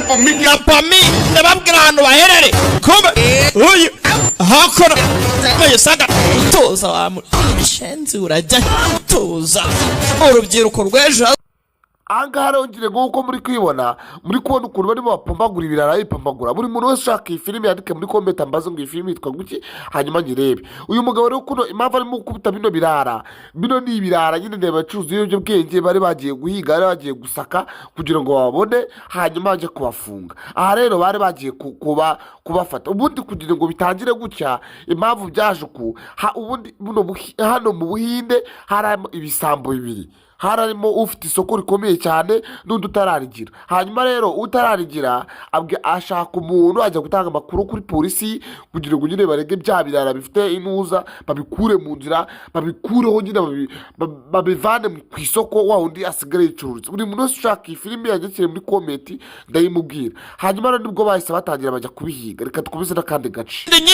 Na Pami, ndababwira ahantu baherere. Kumbe uyu hakora uyu saga. Tuza wa mushenzi, urajya, tuza, urubyiruko rw'ejo. Ahangaha rero ngire nk'uko muri kwibona, muri kubona ukuntu barimo bapombagura ibirara, bipombagura. Buri muntu wese ushaka iyi filime yandike muri comment, ambaze ngo iyi filime yitwa guki, hanyuma nyirebe. Uyu mugabo rero, kuno impamvu arimo gukubita bino birara, bino ni ibirara nyine, ni abacuruzi b'ibiyobyabwenge bari bagiye guhiga, bari bagiye gusaka kugira ngo bababone, hanyuma bajye kubafunga. Aha rero bari bagiye kubafata. Ubundi kugira ngo bitangire gutya, impamvu byaje uku, ubundi buno hano mu Buhinde harimo ibisambo bibiri: harimo ufite isoko rikomeye cyane n'undi utararigira. Hanyuma rero utararigira ashaka umuntu ajya gutanga amakuru kuri polisi kugira ngo nyine barege bya birara bifite intuza, babikure mu nzira, babikureho nyine, babivane ku isoko, wa wundi asigare yicururiza. Buri muntu wese ushaka iyi filime yandikire muri comment, ndayimubwira. Hanyuma rero nibwo bahise batangira bajya kubihiga. Reka dukomeze n'akandi gace.